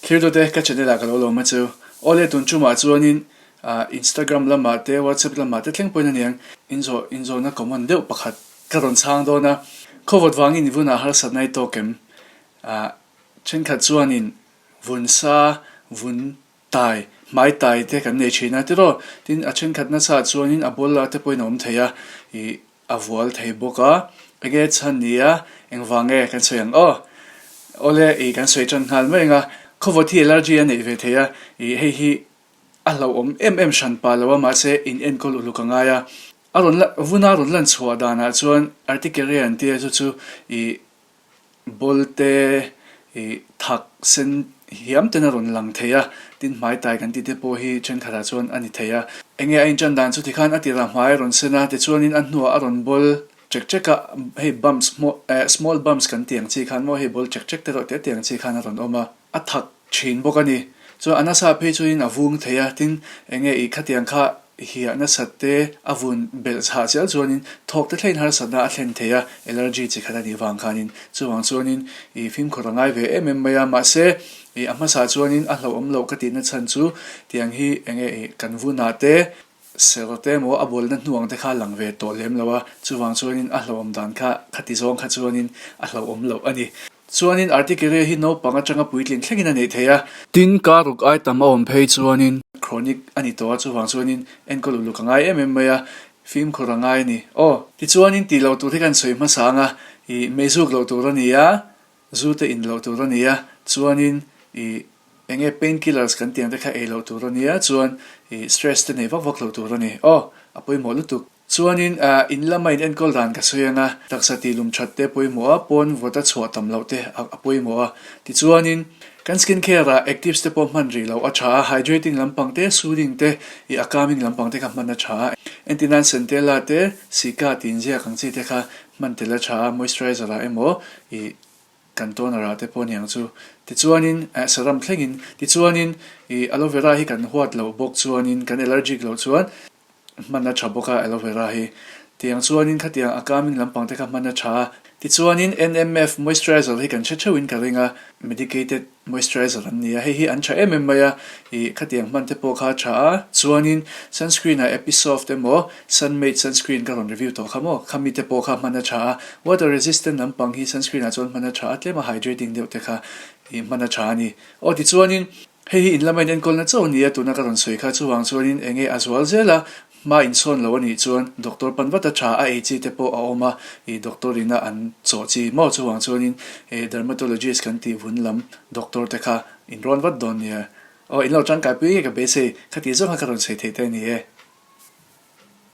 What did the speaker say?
Thirtute ka channel ah ka lo lawm a chu. Awle tun tumah chuanin Instagram lamah te WhatsApp lamah te thleng pawhin a niang inzawh inzawhna common deuh pakhat ka rawn chhang dawn a. Khawvawt vangin i vunah harsatna i tawk em? Thenkhat chuanin vun sa, vun tai, hmai tai te kan nei thin a tiraw? Tin a thenkhat nasa ah chuanin a ball ah te pawhin a awm thei a ih A vual thei bawk a, enge chhan ni a, engvang nge kan sawi ang aw? Awle ih kan sawi tan nghal mai ang a, khawvawt hi allergy a neih ve thei a, ih hei hi a hlauhawm em em hran pah lo a, mahse in enkawl uluk a ngai a. A rawn la vuna rawn lan chhuah danah chuan urticaria an tia chu chu ih Bawl te ih thak sen hiam ten a rawn lang thei a, tin hmai tai kan tih te pawh hi thenkhatah chuan a ni thei a. Enge a intan dan chu tikhan a tirah hmai a rawn sen a, tichuanin a hnuah a rawn bawl chek chek a, hei bumps small bumps kan tih ang chi khan maw hei bawl chek chek te rawh te tih ang chi khan a rawn awm a. A thak thin bawk a ni. Chuan a nasa phei chuin a vung thei a, tin enge i khatiang kha hiah nasat te a vun belh chhah chial chuanin thawk te thlein harsatna a thlen thei a, allergy chi khat a nih vang khanin. Chuvang chuanin i fimkhur a ngai ve em em mai a, mahse i a hmasa chuanin a hlauhawm loh ka tihna chhan chu tiang hi enge i kan vunah te Serrawte emaw a bualna hnuang te kha a lang ve tawh lem lo a, chuvang chuanin a hlauhawm dan kha khati zawng kha chuanin a hlauhawm loh a ni. Chuanin Articaria hi naupang atanga puitling thlengin a neih thei a. Tin, kar ruk ai tam a awm phei chuanin. Chronic a ni tawh a, chuvang chuanin enkawl uluk a ngai em em mai a, fimkhur a ngai a ni. Aw. Tichuanin tih loh tur hi kan sawi hmasa ang a, ih meizuk loh tur a ni a, Zu te in loh tur a nia, chuanin ih enge pain killers kan tih ang te kha ei loh tur a nia, chuan ih stress te nei vak vak loh tur a ni. Aw, a pawimawh lutuk. Chuanin ah in lama in enkawl dan ka sawi ang a, taksa tih lum that te pawimawh a, pawn vawt a chhuah tam loh te a pawimawh a. Tichuanin kan skin care ah actives te pawh hman rih loh a tha a, hydrating lampang te, soothing te, ih a calming lampang te kha hman a tha a. Entirnan Centella te, Cica tih inziak ang chi te kha hman tel a tha a, moisturizer ah emaw ih kan toner ah te pawh aniang chu. Tichuanin eh saram thlengin tichuanin ih aloe vera hi kan huat loh bawk chuanin kan allergic loh chuan hman a tha bawk a aloe vera hi. Tiang chuanin khatiang a calming lampang te kha hman a tha a. Tichuanin NMF moisturizer hi kan hre theuhin ka ring a, medicated Moisturizer an ni a, hei hi an tha em em mai a, ih khatiang hman te pawh kha a tha a, chuanin sunscreen ah Episoft emaw Sunmade sunscreen ka rawn review tawh kha maw, khami te pawh kha hman a tha a, water resistant lampang hi sunscreen ah chuan hman a tha a, tlema hydrating deuh te kha ih hman a tha a ni. Aw tichuanin hei hi in lama in enkawlna chauh a ni a, tuna ka rawn sawi kha chuvang chuanin enge a zual zel a, Hma inchhawn lo a nih chuan doctor pan vat a tha a ei chi te pawh a awm a, ih doctor ina an chawh chi maw chuvang chuanin eh dermatologist kan tih vun lam doctor te kha in rawn vat dawn nia. Aw in lo tangkai pui nge ka beisei, khati zawng kha ka rawn sawi theih te a ni e.